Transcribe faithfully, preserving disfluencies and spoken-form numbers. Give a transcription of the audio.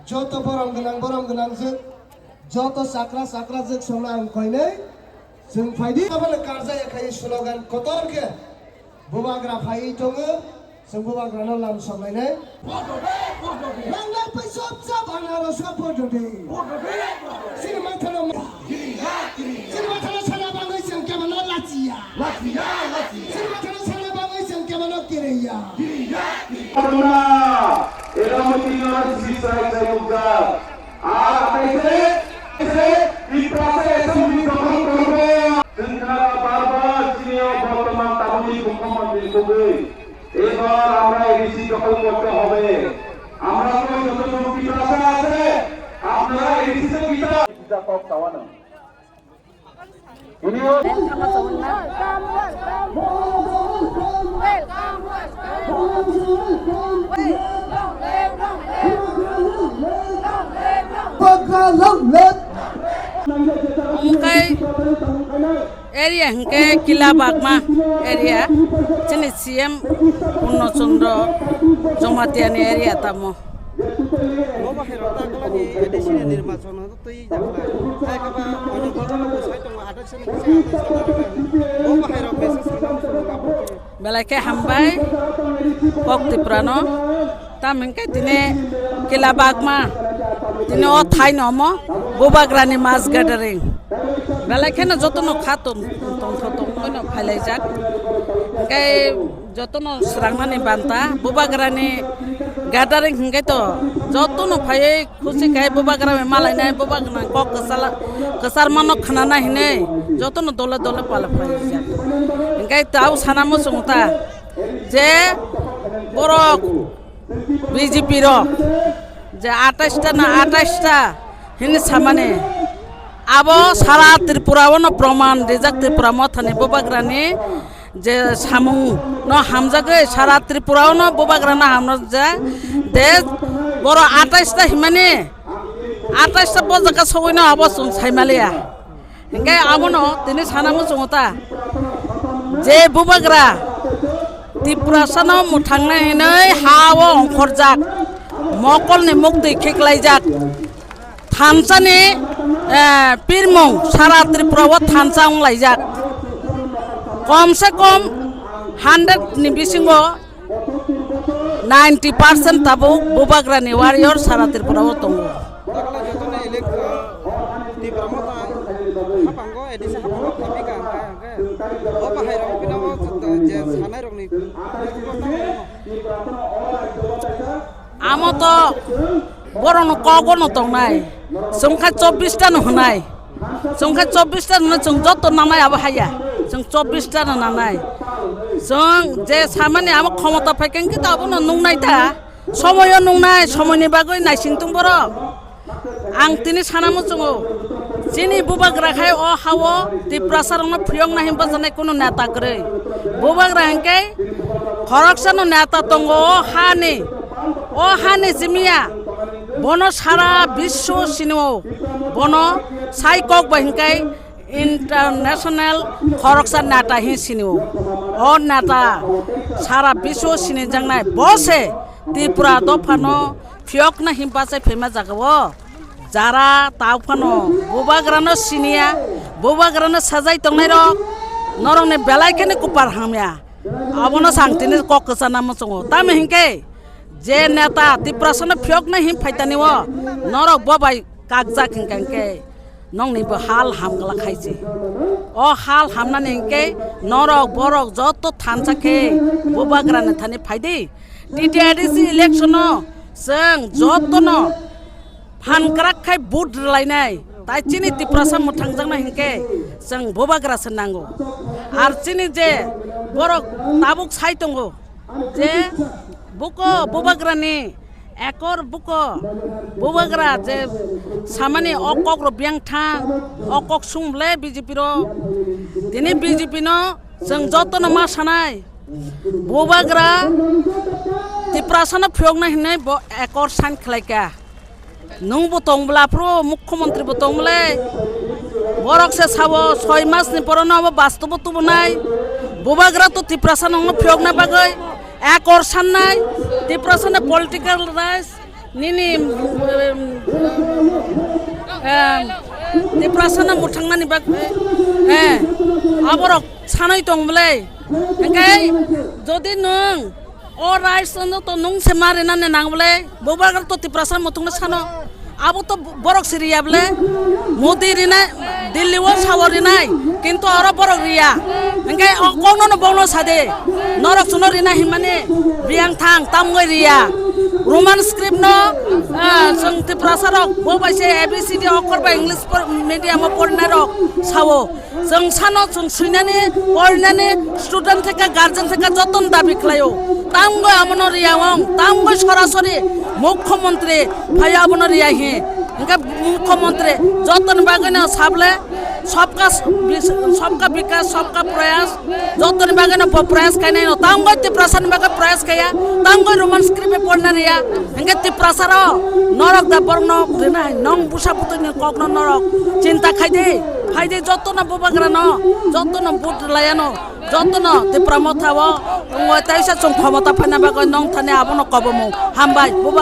Joto borom gwnang, borom gwnang jwk, joto chakra chakra jwk songno ang koinai, chwng phaidi. Abono karjaya khai slogan kotor khe bubagra phaiwi tongo, chwng bubagrano lam soklainai. Nanglai pai chop chop anarosno pododi. Chini mathano, chini mathano sana bangwi chwng kebono lachiya. Lachiya, lachiya. Chini mathano sana bangwi chwng kebono kiriya. Kiriya, kiriya. Era mati nara sisi sai sai mukda. Ar atai se, se, Tiprasa assembly dokhol korbo. Chwng khna barbar chini o bortoman tabukni mukhyamantri kubui. এবার আমরা এডিসি দখল করতে হবে। আমরা তো যতজন টিপ্রাসা আছে, আপনারা এডিসি তে কিতা? কিতা কক চাওয়ানো। ইনিও Omo khe area hwnkhe Kila Bagma area, chini C M Purno Chandra Jamatia ni area tamo. Bo bahai rok ta kala ni A D C ni nirbachon no twi jak lai. Hai kaba onyo borok no sai tongo, athai sani kisa athai sani. Bo bahai rok message rwna muchungo abo. Belai khe hambai kok Tiprano. Tamo hwnkhe tini Kila Bagma, tini o thaino omo Bubagrani mass gathering. Belai kheno jotono kha tong, tongtho tongwino phailaijak. Hwnkhe jotono swrangnani banta Bubagrani gathering hwnkhe to jotono phaiwi khusi khai Bubagra bai malainai, Bubagrani kok kwchala-, kwcharmano khwnana hinwi jotono dole dole pala phaijak. Hwnkhe tabuk sana muchungo ta je borok B J P rok je atais ta na atais ta hinwi samani, abo sara Tripura o no proman rijak, Tripura mothani Bubagrani je samung no hamjagwi sara Tripura o no Bubagra no hamjak de, boro atais ta himani, atais ta bo jaga sogwi no abo chwng saimaliya. Hingke abono tini sana muchungo ta, je Bubagra Tiprasano mwthangnai hinwi ha o ongkhorjak, mokolni muktwi khiklaijak, thansani, eh, pirmung sara Tripura o thansa wnglaijak, kom se kom hundred ni bisingo ninety percent tabuk Bubagrani warrior sara Tripura o tongo. Dakla jotono elek, ah, Tipra Motha hapango, A D C hapango thapi ka hwnkhe, hwnkhe o bahai rok phino o je sanai rokni. Amo to borokno kogono tongnai, chwng kha chobbish ta no hwnai. Chwng kha chobbish ta no, chwng joto nanai abo haya. Chwng chobbish ta no nanai. Chwng je samani amo khomota phaikhe hwnkhe to abono nungnai ta. Somoyo nungnai, somoini bagwi naising tong borok. Ang tini sana muchungo, chini Bubagra khai o ha-o Tiprasa rokno phiyokna himba janai kunu neta kwrwi. Bubagra hwnkhe khoroksano neta tongo o hani, o hani jimiya. Bono sara biswo sinio, bono sai kok bai hwnkhe international khoroksa neta hi sinio. O neta sara biswo sinijaknai, bo se Tripura dophano phiyokna himba se phema jagao. Jara tao phano Bubagrano siniya, Bubagrano sajai tongnairok, norokni belai kheno kupar hamya. Abono se ang tini kok kwchana muchungo. Tamo hinkhe je neta Tiprasano phiyokna him phaitani o, norok bo bai kakjak hinkha hinkhe nokni bo hal hamgwlak hai se. O hal hamnani hinkhe norok borok joto thansa khe Bubagrani thani phaidi. T T R D C election o chwng jotono phan kwrak khai vote rwlainai, tai chini Tiprasa mwthangjaknai hinkhe chwng Bubagra se nango. Ar chini je borok tabuk sai tongo je buko Bubagrani ekor buko Bubagra je samani o kok rok biyang thang, o kok sung ble B J P rok. Tini B J P no chwng jotono ma sanai, Bubagra Tiprasano phiyokna hinwi bo ekor sign khlaikha. Nwng bo tong bwla phuru mukhyamantri bo tong bwle. Borok se sabo soi mas ni poro no abo bastobo tubunai. Bubagra to Tiprasa nokno phiyokna bagwi ekor sannai. Tiprasa ni political rights Nini, em, em, Tiprasano mwthangnani bagwi, eh, aborok sanwi tong bwlai. Hwnkhe jodi nwng o rights no to nwng se ma rinani nang bwlai, bubagra to Tiprasa mwthangno sano. Abo to borok si riya bwlai. Modi rinai, Delhi o sao rinai, kintu oro borok riya. Hwnkhe o kokno no bono sade. Norok chuno rina himani biyang thang, tamgoi riya. Roman script no, ah, chwng Tiprasa rok bo bai se A B C D okhor bai English por-, medium o pornai rok sao. Chwng sano chwng swinani, porinani student theka, guardian theka joton dabi khlaio. Tamgoi amono riya wng, tamgoi sorasori mukhyamantri phaio abono riya hi. Hwnkhe mukhyamantri jotoni bagwino sable sabka bis-, sabka bikas, sabka prayas, jotoni bagwino bo prayas khainai no. Tamgoi Tiprasani bagwi prayas khaiya, tamgoi Roman script bai porna riya. Hwnkhe Tiprasaro norok da borokno rinai, nong busa butwini kokno norok chinta khaidi, phaidi jotono bubagrano, jotono but layano, jotono Tipra Motha o wng taisa chwng khomota phaina bagwi nong thani abono kobomo. Hambai, bubagra.